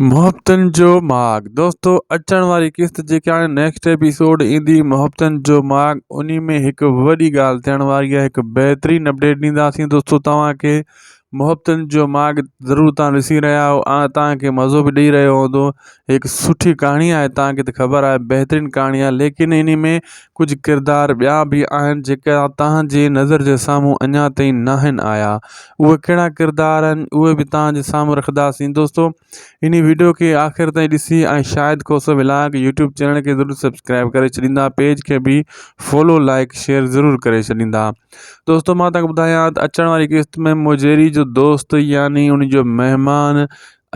محبتن جو ماڳ دوستو اچڻ واري قسط جيڪا هاڻي نيڪسٽ ايپيسوڊ ايندي محبتن جو ماڳ انهي ۾ هڪ وڏي ڳالهه ٿيڻ واري آهي هڪ بهترين اپڊيٽ ڏينداسين دوستو توهان کي محبتن جو ماڳ ضرور توهان ڏسي رهيا آهيو ۽ توهان کي مزو به ڏئي رهيو هوندو هڪ سٺي ڪهاڻي آهي توهان کي ته خبر آهي بهترين ڪهاڻي آهي ليڪن انهي ۾ ڪجهه ڪردار ٻيا به آهن جيڪا توهان جي نظر جي سامهون اڃا تائين ناهن آيا اهي ڪهڙا ڪردار آهن اهي به توهان جي سامهون رکنداسين دوستو انهي ويڊيو کي آخر تائين ڏسي ۽ Shahid Khoso vlog YouTube channel کي ضرور سبسڪرائب ڪري ڇڏيندا پيج کي به فالو لائڪ شيئر ضرور ڪري ڇڏيندا دوستو مان توهان کي ٻڌايان ته اچڻ واري قسط ۾ مجيري جو دوست يعني ان جو مهمان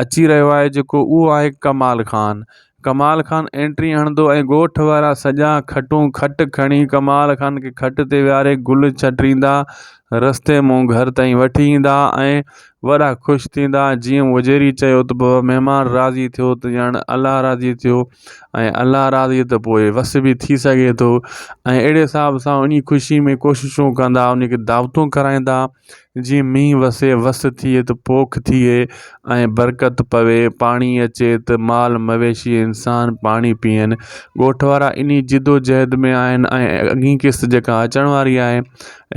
اچي رهيو آهي جيڪو اهو آهي ڪمال خان ڪمال خان انٽري هڻندو ۽ ڳوٺ وارا سڄا کٽون کٽ کڻي ڪمال خان کي کٽ تي ويهاري گل ڇٽريندا رستي مون گهر تائين وٺي ايندا ۽ وڏا خوش ٿيندا جيئن مجيري چيو ته بابا مهمان راضي ٿيو ته ڄڻ الله راضي ٿيو ۽ الله راضي ته پوء وس به ٿي سگهي ٿو ۽ اهڙي حساب سان انهي خوشي ۾ ڪوششون ڪندا انهي کي دعوتون کارائيندا جيئن مينهن وسي وس ٿئي ته پوک ٿئي ۽ برڪت پوي، پاڻي اچي ته مال مويشي انسان پاڻي پيئن. ڳوٺ وارا انهي جدوجهد ۾ آهن ۽ اڳين قسط جيڪا اچڻ واري آهي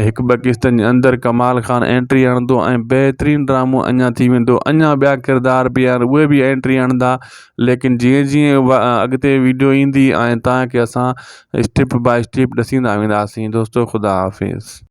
هڪ ٻه قسطن جي اندر ڪمال خان انٽري هڻندو ۽ بهترين ڊرامو اڃا ٿي ويندو اڃا ٻيا ڪردار به آهن اهي به انٽري هڻندا ليڪن جيئن جيئن اڳتي ويڊيو ايندي ۽ توهان کي اسان اسٽيپ باء اسٽيپ ڏسيندا وينداسين دوستو خدا حافظ.